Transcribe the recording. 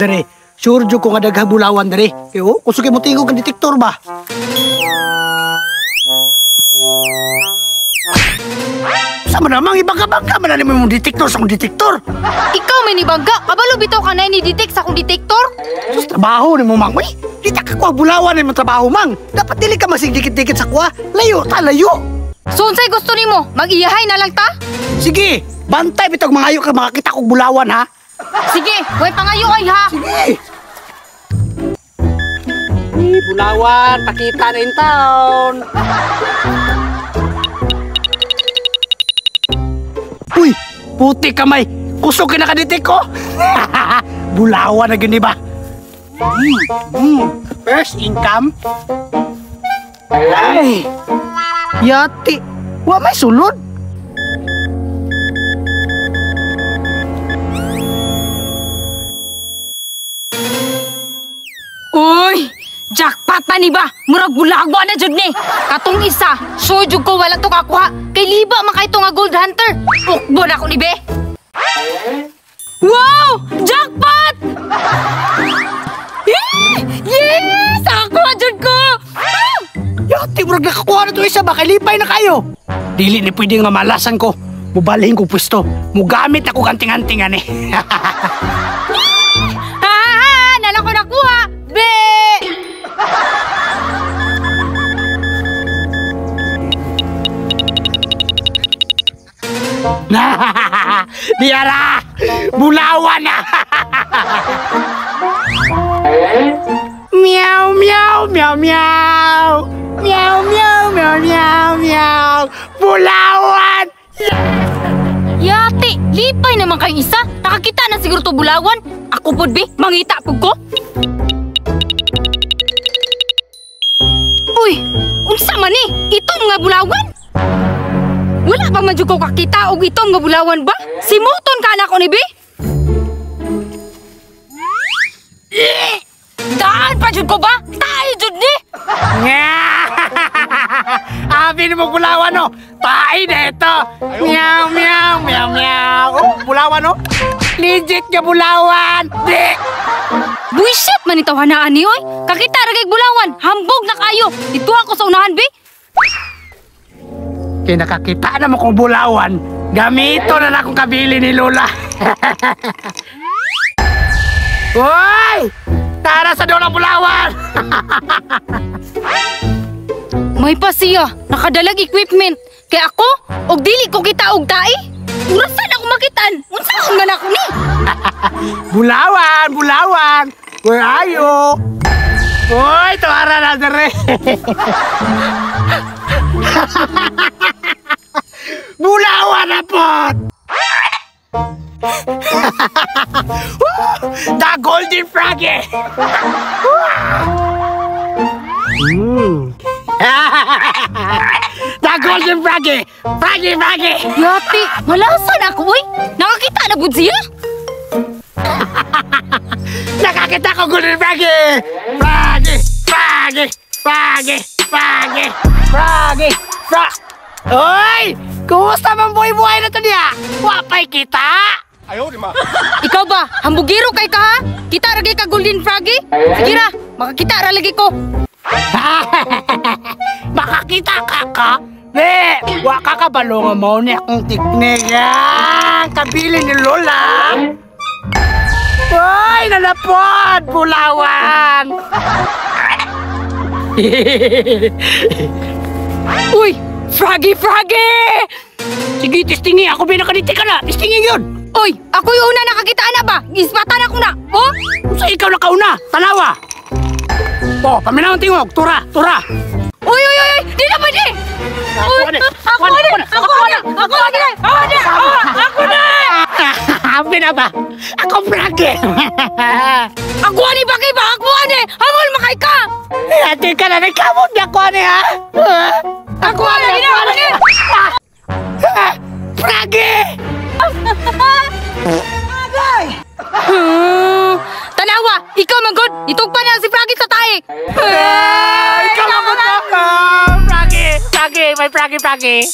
Dere, sure jud ko nga daghang bulawan dere. Kay oh, kusog mo tingog ang detektor ba? Sama namang ibangka-bangka man na mo detektor sa akong detektor. Ikaw may nibangga, kabalo bitaw ka na ni-detect sa akong detektor. Sus, trabaho ni mo mang, uy. Di ta kakuha bulawan ni mo trabaho mang. Dapat dili ka masigdikit-dikit sa kuha. Layo ta, layo. So unsay gusto nimo? Mag-iyahay na lang ta? Sige, bantay bitog mangayo ka makakita kog bulawan ha. Sige, way pangayo ay ha. Sige. Bulawan, pakita na in town. Uy, puti kamay. Kusog ka nakaditik ko. Bulawan na gini ba? First income. Ay, yati. Wa may sulod. Uy, jackpot na ni ba? Murag bulagwa na jud ni. Katong isa, sure jud ko wala to kakuha. Kay liba man kay to nga gold hunter. Ukbo na ko ni be. Wow! Jackpot! Yes! Ako jud ko. Ah! Yati, murag nakakuha na to isa ba? Kay lipay na kayo. Dili ni pwede nga malasan ko. Mubalhin ko pwesto. Mugamit ako kanting-antingan eh. Ha! Nala ko nakuha! Be! Diara! Bulawan na! Meow, meow, meow, meow! Meow, meow, meow, meow, meow! Bulawan! Yati! Lipay naman kayong isa! Nakakita na siguro to bulawan! Ako pod be, mangita pod ko! Uy! Unsa man ni? Itong nga bulawan? Wala pa man jud ko kakita og itong nga bulawan ba? Simuton ka na ko ni be? Daan pa jud ko ba? Tae jud ni! Abi ni mo bulawan no? Tae na ito! Meow, meow, meow, meow! Oh, bulawan no? Legit nga bulawan! Di! Buisit man itaw hanaan ni oy! Kakita ra kay bulawan! Hambog na kayo! Dito ako sa unahan be! Kaya nakakita na mo kong bulawan, gamito na na akong kabili ni Lola. Hoy! Tara sa doon ang bulawan! May pa siya, nakadalag equipment. Kaya ako, og dili ko kita og tae. Urasan ako makitaan. Unsaon man ako ni? Bulawan, bulawan. Where are you? Hoy, tuara na dere. Bulawan na pot. The golden froggy. The golden froggy! Froggy, froggy! Yati, malasan ako, uy! Nakakita na bud siya? Nakakita ko golden froggy! Froggy! Froggy! Froggy! Froggy! Froggy! Oy! Kumusta man buhay-buhay na to niya? Wapay kita! Ayaw, di ma. Ikaw ba? Hambugiro kay ka ha? Kita ra ka golden froggy? Sige ra, makakita ra lagi ko. Makakita ka ka? Ne, wa ka kabalo nga mao ni akong tiknik. Ah, kabili ni Lola. Oy, nalapod bulawan. Uy, froggy, froggy! Sige, testingi. Ako ba nakaditik ka na? Testingi yun. Uy, ako yung una nakakita na ba? Ispatan ako na. Oh? Sa ikaw nakauna, tanawa. Oh, paminaw ang tingog. Tura, tura. Uy, uy, uy, uy! Di na pwede! Uy, ako na! Ako na! Ako na! Ako na! Ako na! Happy na ba? Ako, Froggy! Ako ani ba kay ba? Ako ani! Hangol makay ka! Ate ka na, nagkamot na ako ani, ha? Ako ani! Ako ani! Froggy! Agay! Tanawa! Ikaw manggod! Itugpa na si Froggy sa tae! Ikaw manggod! Froggy! Froggy! May Froggy! Froggy!